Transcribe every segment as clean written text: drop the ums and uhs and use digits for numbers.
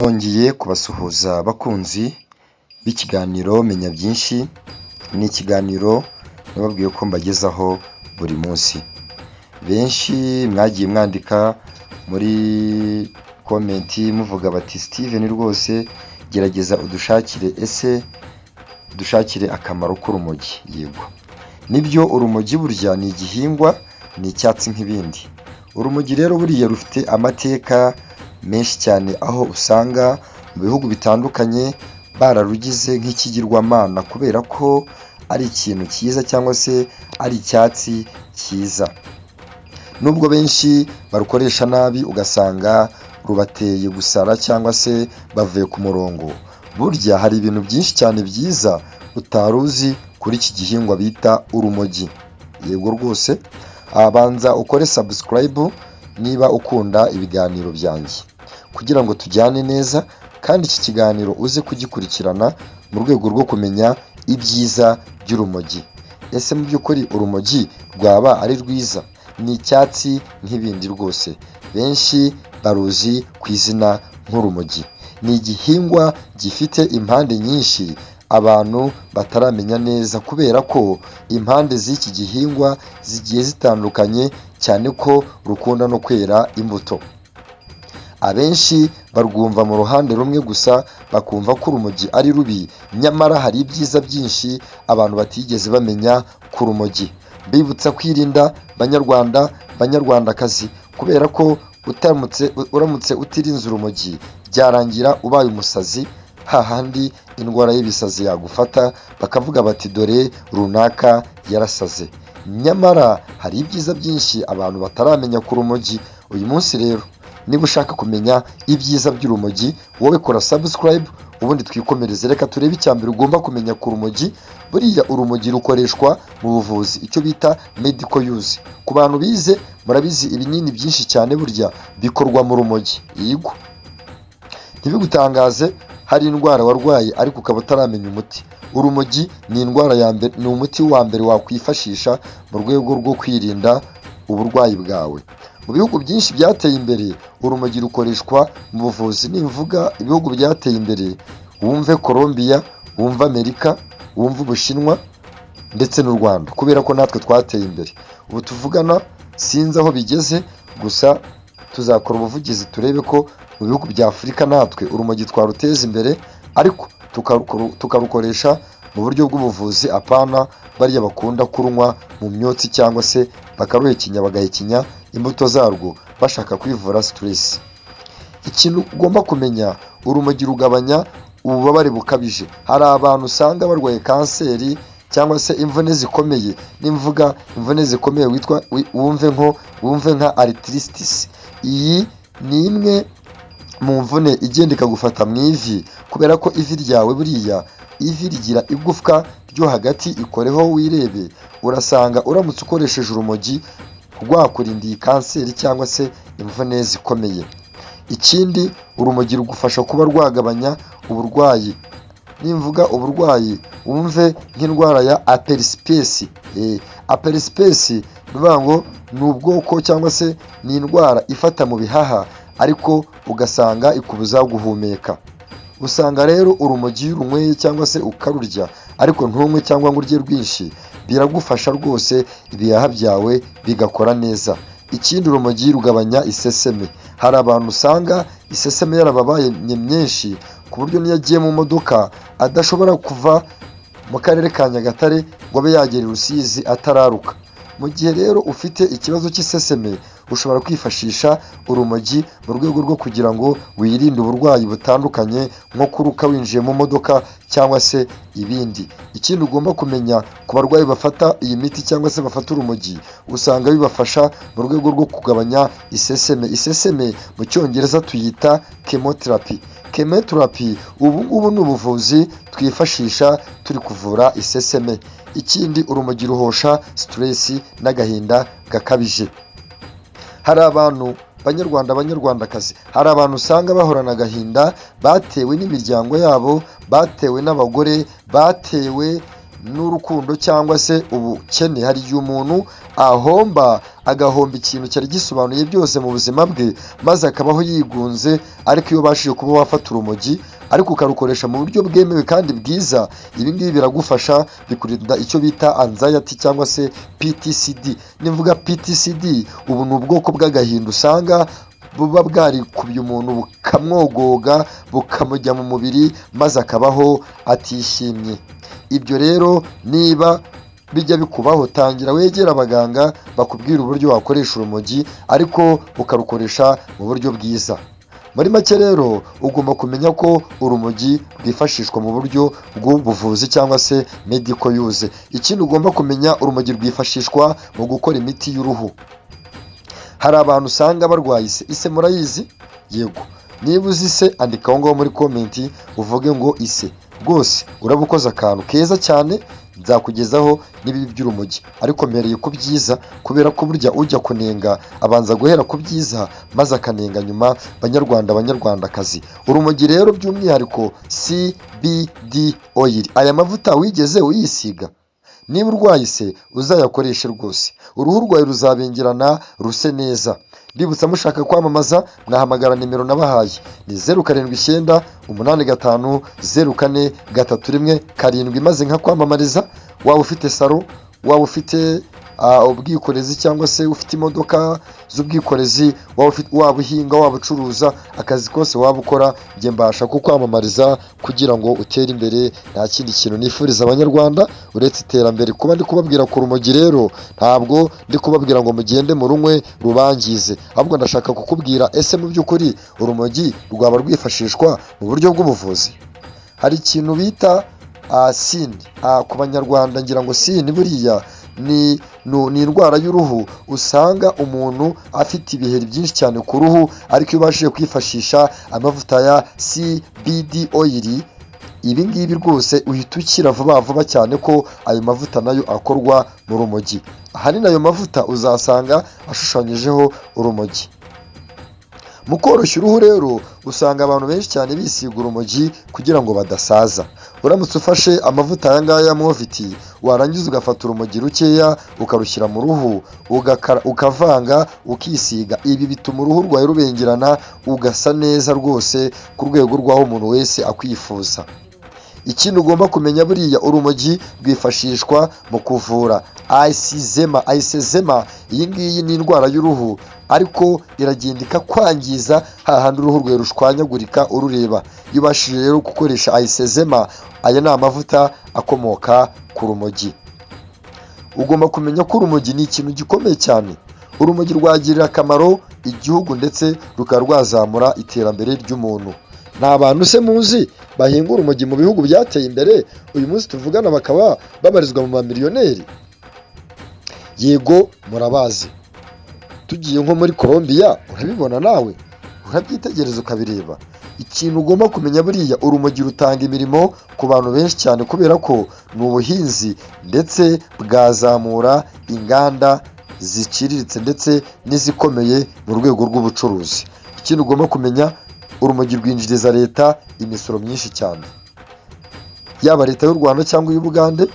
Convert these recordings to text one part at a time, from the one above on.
Nongeye kubasuhuza bakunzi b'ikiganiro Menya Byinshi, ni ikiganiro nababwiye ko mbagezaho buri munsi. Benshi mwagiye mwandika muri comment muvuga bati: "Steven, rwose gerageza udushakire, ese dushakire akamaro k'urumogi." Yego, nibyo, urumogi burya ni igihingwa, ni icyatsi nk'ibindi. Urumogi rero buriya rufite amateka menshi cyane, aho usanga mu bihugu bitandukanye bararugize nk'ikigirwamana kubera ko ari ikintu cyiza cyangwa se ari icyatsi cyiza. Nubwo benshi barukoresha nabi, ugasanga rubateye gusara cyangwa se bavuye ku murongo, burya hari ibintu byinshi cyane byiza utari uzi kuri iki gihingwa bita urumogi. Yego rwose, banza ukore subscribe niba ukunda ibiganiro byanjye kugira ngo tujyane neza, kandi iki kiganiro uze kugikurikirana mu rwego rwo kumenya ibyiza by'urumogi. Ese mu by'ukuri urumogi rwaba ari rwiza? Ni icyatsi nk'ibindi rwose, benshi baruzi ku izina nk'urumogi. Ni igihingwa gifite impande nyinshi abantu bataramenya neza, kubera ko impande z'iki gihingwa zigiye zitandukanye, cyane ko rukunda no kwera imbuto. Abenshi barwumva mu ruhande rumwe gusa, bakumva ko urumogi ari rubi, nyamara hari ibyiza byinshi abantu batigeze bamenya ku rumogi. Mbibutsa kwirinda, banyarwanda, banyarwandakazi, kubera ko uramutse utirinze urumogi byarangira ubaye umusazi, hahandi indwara y'ibisazi yagufata bakavuga bati: "Dore runaka yarasaze." Nyamara hari ibyiza byinshi abantu bataramenya ku rumogi. Uyu munsi rero, niba ushaka kumenya ibyiza by'urumogi, wowe kora subscribe ubundi twikomereze. Reka turebe icya mbere ugomba kumenya ku rumogi. Buriya urumogi rukoreshwa mu buvuzi, icyo bita medical use. Ku bantu bize murabizi, ibinini byinshi cyane burya bikorwa mu rumogi. Yego, ntibigutangaze hari indwara warwaye ariko ukaba utaramenya umuti. Urumogi ni indwara ya mbere, ni umuti wa mbere wakwifashisha mu rwego rwo kwirinda uburwayi bwawe. Mu bihugu byinshi byateye imbere, urumogi rukoreshwa mu buvuzi. Nimvuga ibihugu byateye imbere, wumve Colombia, wumve Amerika, wumve Ubushinwa ndetse n'u Rwanda, kubera ko natwe twateye imbere. Ubu tuvugana sinzi aho bigeze, gusa tuzakora ubuvugizi turebe ko mu bihugu bya Afurika natwe urumogi twaruteza imbere, ariko tukarukoresha mu buryo bw'ubuvuzi, apana bariya bakunda kurunywa mu myotsi cyangwa se bakaruhekenya, bagahekenya imbuto zarwo bashaka kwivura stress. Ikintu ugomba kumenya: urumogi rugabanya ububabare bukabije. Hari abantu usanga barwaye kanseri cyangwa se imvune zikomeye. Nimvuga imvune zikomeye, witwa wumve nka arthritis. Iyi ni imwe mu mvune igenda ikagufata mu ivi, kubera ko ivi ryawe, buriya ivi rigira igufwa ryo hagati. Ikoreho wirebe, urasanga uramutse ukoresheje urumogi rwakurinda iyi kanseri cyangwa se imvune zikomeye. Ikindi, urumogi rugufasha kuba rwagabanya uburwayi. Nimvuga uburwayi, wumve nk'indwara ya aperisipesi. Aperisipesi ni ukuvuga ngo ni ubwoko cyangwa se ni indwara ifata mu bihaha, ariko ugasanga ikubuza guhumeka. Usanga rero urumogi iyo urunyweye cyangwa se ukarurya, ariko ntunywe cyangwa ngo urye rwinshi, biragufasha rwose, ibihaha byawe bigakora neza. Ikindi, urumogi rugabanya iseseme. Hari abantu usanga iseseme yarababaye myinshi, ku buryo n'iyo agiye mu modoka adashobora kuva mu karere ka Nyagatare ngo abe yagera i Rusizi atararuka. Mu gihe rero ufite ikibazo cy'iseseme, ushobora kwifashisha urumogi mu rwego rwo kugira ngo wirinde uburwayi butandukanye, nko kuruka winjiye mu modoka cyangwa se ibindi. Ikindi ugomba kumenya ku barwayi bafata iyi miti cyangwa se bafata urumogi, usanga bibafasha mu rwego rwo kugabanya iseseme. Iseseme mu Cyongereza tuyita chemotherapy. Chemotherapy ubu ngubu ni ubuvuzi twifashisha turi kuvura iseseme. Ikindi, urumogi ruhosha stress n'agahinda gakabije. Hari abantu, banyarwanda, banyarwandakazi, hari abantu usanga bahorana agahinda batewe n'imiryango yabo, batewe n'abagore, batewe n'urukundo cyangwa se ubukene. Hari igihe umuntu ahomba, agahomba ikintu cyari gisobanuye byose mu buzima bwe, maze akabaho yigunze. Ariko iyo ubashije kuba wafata urumogi ariko ukarukoresha mu buryo bwemewe kandi bwiza, ibi ngibi biragufasha, bikurinda icyo bita anxiety cyangwa se PTSD. Nivuga PTSD, ubu ni ubwoko bw'agahinda usanga buba bwarikubiye umuntu, bukamwogoga, bukamujya mu mubiri, maze akabaho atishimye. Ibyo rero niba bijya bikubaho, tangira wegere abaganga bakubwira uburyo wakoresha urumogi ariko ukarukoresha mu buryo bwiza. Muri make rero, ugomba kumenya ko urumogi rwifashishwa mu buryo bw'ubuvuzi cyangwa se medical use. Ikindi ugomba kumenya, urumogi rwifashishwa mu gukora imiti y'uruhu. Hari abantu usanga barwaye ise. Ise murayizi? Yego. Niba uzi ise, andika aho ngaho muri comment uvuge ngo "ise". Rwose uraba ukoze akantu keza cyane. Nzakugezaho n'ibibi by'urumogi, ariko mpereye ku byiza, kubera ko burya ujya kunenga abanza guhera ku byiza maze akanenga nyuma. Banyarwanda, banyarwandakazi, urumogi rero by'umwihariko CBD oil, aya mavuta wigeze uyisiga? Niba urwaye ise, uzayakoreshe rwose, uruhu rwawe ruzabengerana ruse neza. Mbibutsa, mushaka kwamamaza mwahamagara nimero nabahaye, ni 0798504317, maze nka kwamamariza. Waba ufite salon, waba ufite ubwikorezi cyangwa se ufite imodoka z'ubwikorezi, waba uhinga, waba ucuruza, akazi kose waba ukora, njye mbasha kukwamamariza kugira ngo utere imbere. Nta kindi kintu nifuriza Abanyarwanda uretse iterambere. Kuba ndi kubabwira ku rumogi rero, ntabwo ndi kubabwira ngo mugende murunywe rubangize, ahubwo ndashaka kukubwira: ese mu by'ukuri urumogi rwaba rwifashishwa mu buryo bw'ubuvuzi? Hari ikintu bita sini ku Banyarwanda. Ngira ngo sini buriya ni indwara y'uruhu, usanga umuntu afite ibiheri byinshi cyane ku ruhu. Ariko iyo ubashije kwifashisha amavuta ya CBD oil, ibi ngibi rwose uhita ukira vuba vuba, cyane ko ayo mavuta nayo akorwa mu rumogi. Ahanini ayo mavuta uzasanga ashushanyijeho urumogi. Mu koroshya uruhu rero, usanga abantu benshi cyane bisiga urumogi kugira ngo badasaza. Uramutse ufashe amavuta aya ngaya ya Moviti, warangiza ugafata urumogi rukeya ukarushyira mu ruhu, ukavanga, ukisiga, ibi bituma uruhu rwawe rubengerana, ugasa neza rwose ku rwego rw'aho umuntu wese akwifuza. Ikindi ugomba kumenya, buriya urumogi rwifashishwa mu kuvura eczema. Eczema iyi ngiyi ni indwara y'uruhu, ariko iragenda ikakwangiza hahandi uruhu rwawe rushwanyagurika urureba. Iyo ubashije rero gukoresha eczema, aya ni amavuta akomoka ku rumogi. Ugomba kumenya ko urumogi ni ikintu gikomeye cyane. Urumogi rwagirira akamaro igihugu ndetse rukaba rwazamura iterambere ry'umuntu. Nta bantu se muzi bahinga urumogi mu bihugu byateye imbere, uyu munsi tuvugana bakaba babarizwa mu mamiliyoneri? Yego, murabazi. Tugiye nko muri Colombia, urabibona nawe, urabyitegereza ukabireba. Ikintu ugomba kumenya, buriya urumogi rutanga imirimo ku bantu benshi cyane, kubera ko ni ubuhinzi, ndetse bwazamura inganda ziciriritse ndetse n'izikomeye mu rwego rw'ubucuruzi. Ikindi ugomba kumenya, urumogi rwinjiriza leta imisoro myinshi cyane, yaba leta y'u Rwanda cyangwa iy'Ubugande.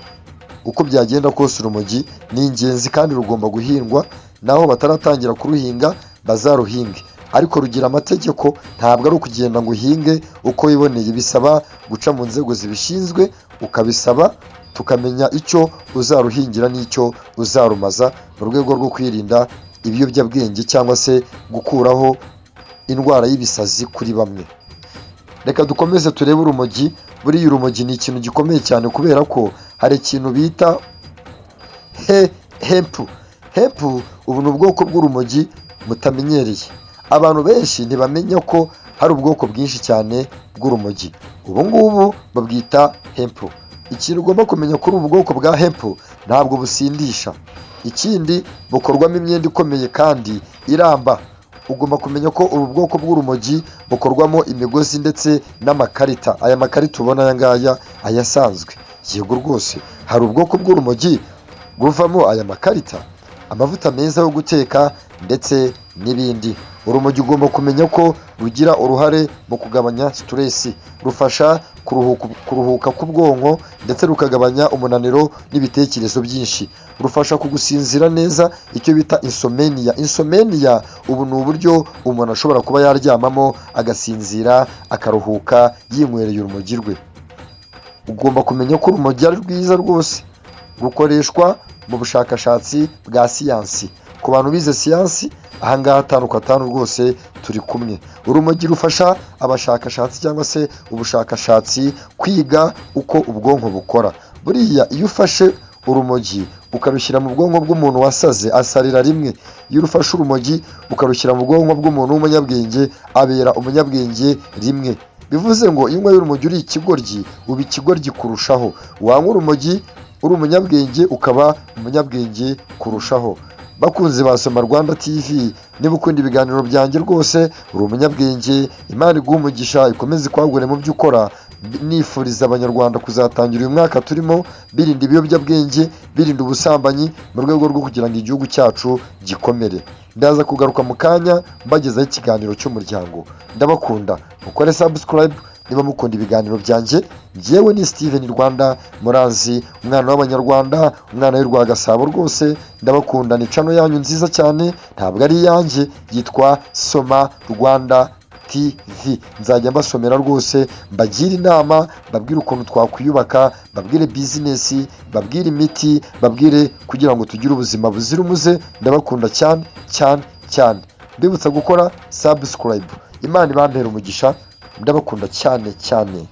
Uko byagenda kose, urumogi ni ingenzi kandi rugomba guhingwa. Naho bataratangira kuruhinga bazaruhinge, ariko rugira amategeko. Ntabwo ari ukugenda ngo uhinge uko wiboneye, bisaba guca mu nzego zibishinzwe, ukabisaba, tukamenya icyo uzaruhingira n'icyo uzarumaza, mu rwego rwo kwirinda ibiyobyabwenge cyangwa se gukuraho indwara y'ibisazi kuri bamwe. Reka dukomeze turebe urumogi. Buriya urumogi ni ikintu gikomeye cyane, kubera ko hari ikintu bita hemp. Hemp ubu ni ubwoko bw'urumogi mutamenyereye. Abantu benshi ntibamenya ko hari ubwoko bwinshi cyane bw'urumogi. Ubu ngubu babwita hemp. Ikintu ugomba kumenya kuri ubu bwoko bwa hemp, ntabwo busindisha. Ikindi, bukorwamo imyenda ikomeye kandi iramba. Ugomba kumenya ko ubu bwoko bw'urumogi bukorwamo imigozi ndetse n'amakarita, aya makarita ubona aya ngaya, aya asanzwe. Yego rwose, hari ubwoko bw'urumogi buvamo aya makarita, amavuta meza yo guteka ndetse n'ibindi. Urumogi ugomba kumenya ko rugira uruhare mu kugabanya stress, rufasha kuruhuka k'ubwonko, ndetse rukagabanya umunaniro n'ibitekerezo byinshi. Rufasha kugusinzira neza, icyo bita insomnia. Insomnia ubu ni uburyo umuntu ashobora kuba yaryamamo agasinzira, akaruhuka yinywereye urumogi rwe. Ugomba kumenya ko urumogi ari rwiza rwose, rukoreshwa mu bushakashatsi bwa siyansi. Ku bantu bize siyansi ahangaha, atanu ku atanu rwose turi kumwe. Urumogi rufasha abashakashatsi cyangwa se ubushakashatsi kwiga uko ubwonko bukora. Buriya iyo ufashe urumogi ukarushyira mu bwonko bw'umuntu wasaze, asarira rimwe. Iyo ufashe urumogi ukarushyira mu bwonko bw'umuntu w'umunyabwenge, abera umunyabwenge rimwe. Bivuze ngo iyo unyweye urumogi uri ikigoryi, uba ikigoryi kurushaho. Wanywa urumogi uri umunyabwenge, ukaba umunyabwenge kurushaho. Bakunzi ba Soma Rwanda TV, niba ukunda ibiganiro byanjye rwose, uri umunyabwenge, Imana iguhe umugisha, ikomeze ikwagure mu byo ukora. Nifuriza Abanyarwanda kuzatangira uyu mwaka turimo birinda ibiyobyabwenge, birinda ubusambanyi, mu rwego rwo kugira ngo igihugu cyacu gikomere. Ndaza kugaruka mu kanya mbagezaho ikiganiro cy'umuryango. Ndabakunda, mukore subscribe niba mukunda ibiganiro byanjye. Njyewe ni Steven Rwanda Muranzi, umwana w'Abanyarwanda, umwana w'i Rwagasabo. Rwose ndabakunda. Ni channel yanyu nziza cyane, ntabwo ari iyanjye, yitwa Soma Rwanda TV. Nzajya mbasomera rwose, mbagire inama, mbabwire ukuntu twakwiyubaka, mbabwire business, mbabwire imiti, mbabwire kugira ngo tugire ubuzima buzira umuze. Ndabakunda cyane cyane cyane. Mbibutsa gukora subscribe. Imana ibampera umugisha, ndabakunda cyane cyane.